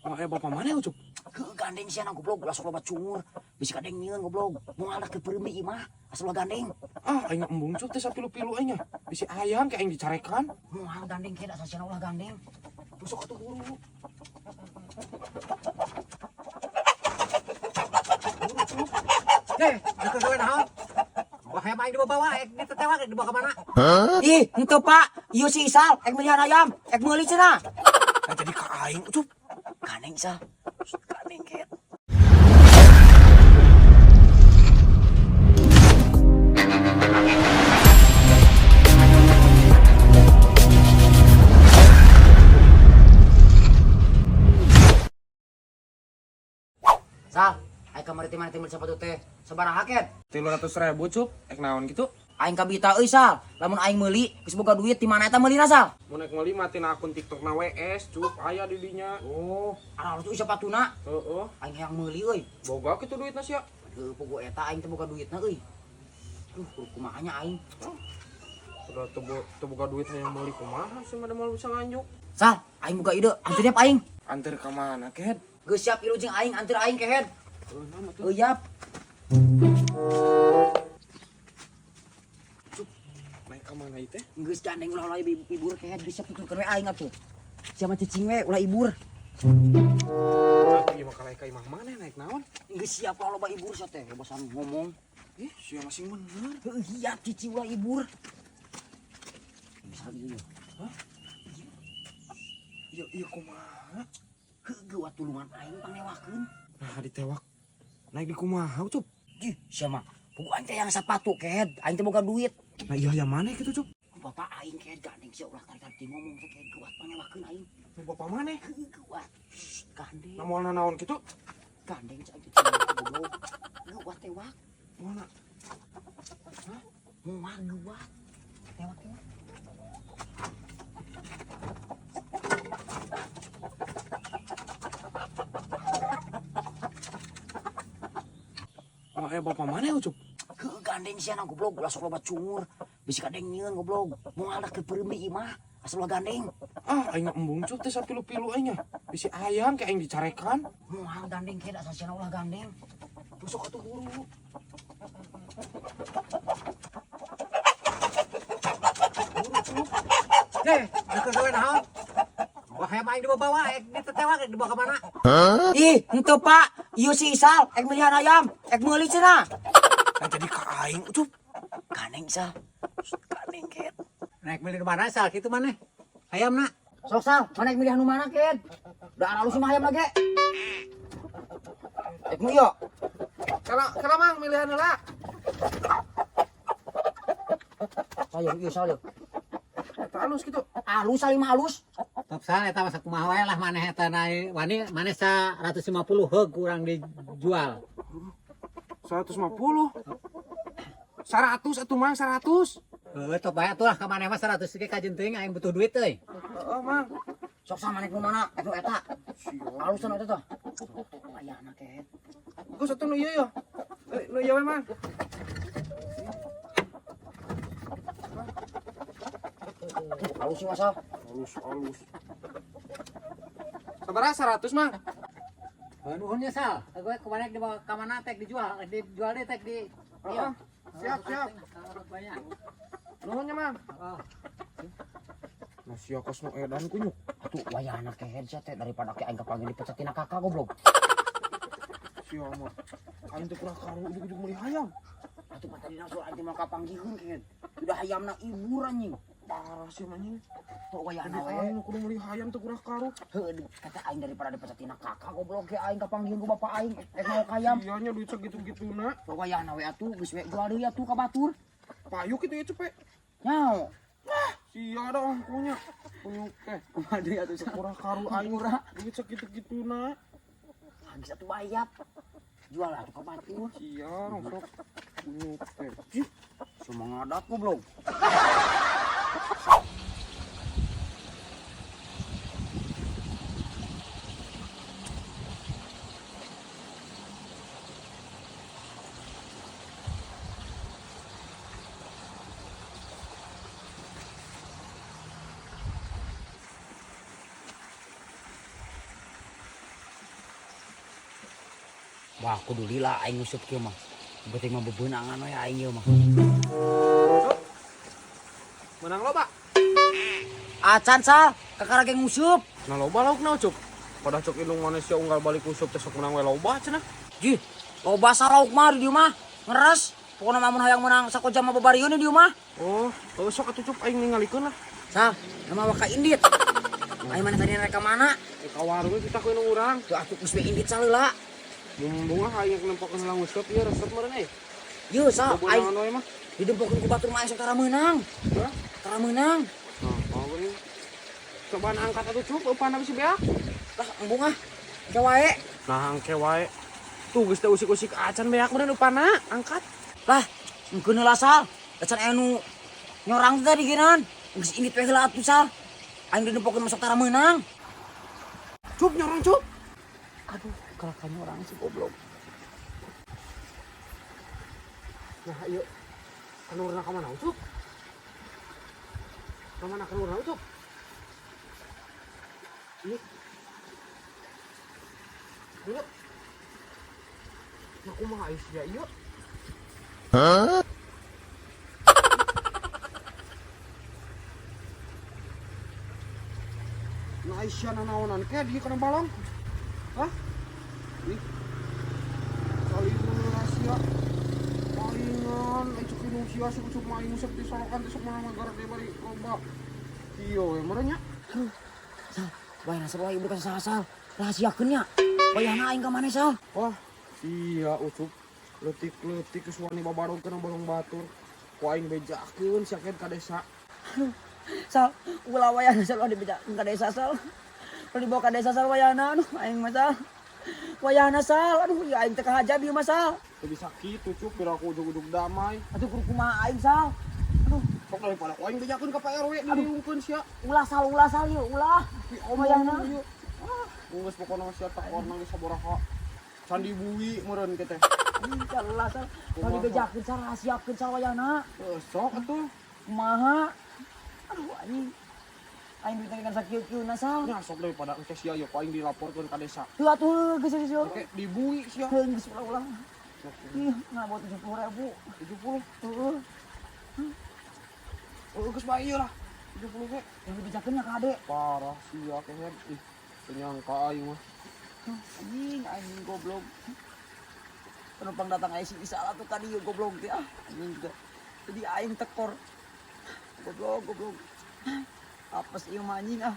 Mau aya bapak mana Ucup? Heuh gandeng sia na goblok, ulah sok loba cungur. Bisi kadeng nyieun goblok. Moal da keur peureum di imah, asal ulah gandeng. Ah, aing embung Cup teh sapilu-pilu aing nya. Bisi ayam kayak aing dicarekan. Moal gandeng ke dasar sia ulah gandeng. Tusuk atuh buru. Eh, keur gawe naon? Wah, hayam aing dibawa, ditetewak dibawa ka mana? Ih, henteu Pak. Ieu si Isal, ek meuli ayam, ek meuli cenah. Nah, jadi ka aing Ucup. Gandeng Isal. Gandeng ke. Sal, aing kamari teh mana teh meuli sepatu teh. Sabaraha ket? 300.000 Cup, ek naon gitu? Aing kabita euy Sal. Lamun aing meuli geus boga duit di mana eta meulina Sal? Mun ek meuli mah tina akun TikTok na WS, Cup, aya di dinya. Oh, alus euy sepatuna. Heeh. Aing hayang meuli euy. Boga kitu duitna sia. Heuh, pogo eta aing teh boga duitna euy. Duh, kudu kumaha nya aing. Udah teu boga duit hayang meuli kumaha sih mah moal bisa nganjuk. Sal, aing boga ide, anteur aing. Anter ka mana, Ked? Geus siap ilu jeung aing, anteur aing kehed. Heuh, nama tuh. Heuh, yap. Naik ka mana ieu teh? Geus gandeng ulah ulah ibur kehed, geus siap tuturkeun we aing atuh. Sia mah cicing we ulah ibur. Ieu mah kalai ka imah maneh naik naon? Geus siap ulah loba ibur sia teh, bosan ngomong. Ih, sia masing bener. Heuh, siap cicing ulah ibur. Misal ieu. Hah? Ieu ieu kumaha? Heuh, geuwat tulungan aing pangnewakeun. Nah, ditewak. Naik di kumaha, Cup? Jih, sia mah. Pugu aing teh yang sepatu kehed, aing teh boga duit. Nah, iya yang mana gitu, Cup? Bapak aing kehed gandeng sia ulah tarik-tarik ngomong teh kehed geuwat pangnewakeun aing. Nu bapak mana? Heuh, geuwat. Shh, gandeng. Nah, moal naon gitu? Gandeng cai cicing goblok. Geuwat tewak. Moal Moal geuwat. Tewak tewak. Moal aya bapak mana, Ucup? Heuh, gandeng sia na goblok, ulah sok loba cungur. Bisi kadeng nyieun goblok. Moal da keur peureum di imah, asal ulah gandeng. Ah, aing embung Cup teh sapilu-pilu aing nya. Bisi ayam kayak aing dicarekan. Moal gandeng ke dasar sia ulah gandeng. Tusuk atuh buru. Eh, keur gawe naon? Wah, hayam aing dibawa, ditetewak dibawa ka mana? Ih, henteu Pak. Ieu si Isal, ek meuli ayam, ek meuli cenah. Nah, jadi ka aing, Ucup. Gandeng Sal. Gandeng ket. Naik meuli di mana Sal kitu maneh? Hayamna. Sok Sal, mana ek milih anu mana ket? Da alus mah hayam lagi. Ek nu ieu. Kalau kalau mang milihan heula. Sayang ieu Sal. Eta alus gitu. Alus saling mah alus. Top Sal eta mah sakumaha wae lah maneh eta naik wani maneh 150 heug kurang dijual. 150. 100 atuh mang 100. Heuh, top bae atuh lah ka maneh mah 100 ge kajeun teuing aing butuh duit euy. Heeh, mang. Sok Sal mana ek nu mana? Ek nu eta. Alusan eta tah. Ayahna ket. Geus atuh nu ieu ya. Nu ieu we mang. Alus sih Sal. Alus alus. Sabaraha 100 mang? Heuh, nuhun nya Sal. Gue kemana dibawa ka mana tek dijual, dijual deh tek di. Heeh. Siap, siap. Banyak. Nuhun nya mang. Heeh. Nah, sia kos nu edan kunyuk. Atuh wayahna kehed sia teh daripada ke aing kapanggil dipecat tina kakak goblok. Sia mah. Aing teh kurang karu ujug-ujug meuli hayam. Atuh mah tadi langsung aing teh mah kapanggihkeun kehed. Udah hayamna ibur anjing. Parah sih anjing. Tuh wayahna Aduh, we. aing nu kudu meuli hayam teh kurang karu. Heuh, kata aing daripada dipecat tina kakak goblok ge aing kapanggihkeun ku bapak aing ek mau hayam. Iya nya duit segitu-gituna. Tuh wayahna we atuh geus we jual deui atuh ka batur. Payu kitu ya cepe. Nyao. Sia dong kunya. Kunyuk teh. Kumaha deui atuh Sal? Kurang karu aing duit segitu-gituna. Geus atuh bayap. Jual atuh ka batur. Sia rongsok. Kunyuk teh. Semangat goblok. Wah, kudu lila aing nguseup kieu mah. Penting mah bebeunangan we aing ieu mah. Menang loba. Acan Sal, kakara ge nguseup. Nah loba laukna Ucup. Pada cok indung manusia unggal balik useup teh sok menang we loba cenah. Jih, loba salauk mah di dieu mah. Ngeres. Pokona mah mun hayang menang sakojam mah babarieun di dieu mah. Oh, heuh sok atuh Cup aing ningalikeun lah. Sal, nama waka indit. Aing mana tadi rek ka mana? Ka warung kita ku indung urang. Tuh atuh geus we indit Sal heula. Mumbung ah aing nempokeun heula nguseup ieu resep meureun euy. Yeuh Sal, aing Bebeunangan we mah. didempokeun ku batur mah aing sok tara meunang. Hah? Tara meunang. Nah, mau geuning. Cobaan angkat atuh Cup, eupan bisi beak. Lah embung ah. Engke wae. Nah, angke wae. Tuh geus teh usik-usik acan beak meureun eupana, angkat. Lah, engkeun heula Sal. Acan aya nu nyorang teh tadi geunan. Geus indit we heula atuh Sal. Aing didempokeun masuk tara meunang. Cup nyorang Cup. Aduh, kalahkan nyorang si goblok. Nah, ieu kanurna ka mana Ucup? Ka mana kanurna Ucup? Ieu. Ieu. Nah, kumaha ieu sia ieu? Hah? Nah, Aisyah nanaonan ke di kana balong? Hah? Ih. Saling rahasia. Palingan, ai cuk indung sia sok ucup mah aing usep di solokan teh sok menang gara dia bari loba. Kieu we meureun nya. Aduh, Sal, bayana seru aing bukan salah Sal. Rahasiakeun nya. Bayana aing ka maneh Sal. Wah, iya ucup. Leutik-leutik geus wani babarog kana balong batur. Ku aing bejakeun sia ka desa. Aduh, Sal, ulah wayana Sal ulah dibejakeun ka desa Sal. Ulah dibawa ka desa Sal wayana, aduh aing mah Sal. Wayana Sal, aduh ieu aing teh kahaja bieu mah Sal. Teu bisa kitu Cup, biar aku ujug-ujug damai. Atuh kudu kumaha aing Sal. Aduh, Sok daripada ku aing bejakeun ka Pak RW diriungkeun sia. ulah Sal, ulah Sal ieu, ulah. Wayana. Ieu. Ah, geus pokona mah sia takorna geus sabaraha. Candi bui meureun kieu teh. Sal, ulah Sal. Ulah dibejakeun Sal, rahasiakeun Sal wayana. Heuh, sok atuh. Kumaha? Aduh anjing. Aing duit kan sakieu-kieu Sal. Nya sok daripada engke sia ieu ku aing dilaporkeun ka desa. Tuh atuh geus geus geus. Engke dibui sia. Heuh geus ulah-ulah. Ih, ngabot 70.000. 70. Heeh. Heuh geus bae ieu lah. 70 ge. Yang dibejakeun nya ka ade. Parah sia kehed. Ih, teu nyangka aing mah. Anjing, anjing goblok. Penumpang datang aya si Isa lah tuh ka dieu goblok teh ah. Anjing juga. Jadi aing tekor. Goblok, goblok. Apes ieu mah anjing ah.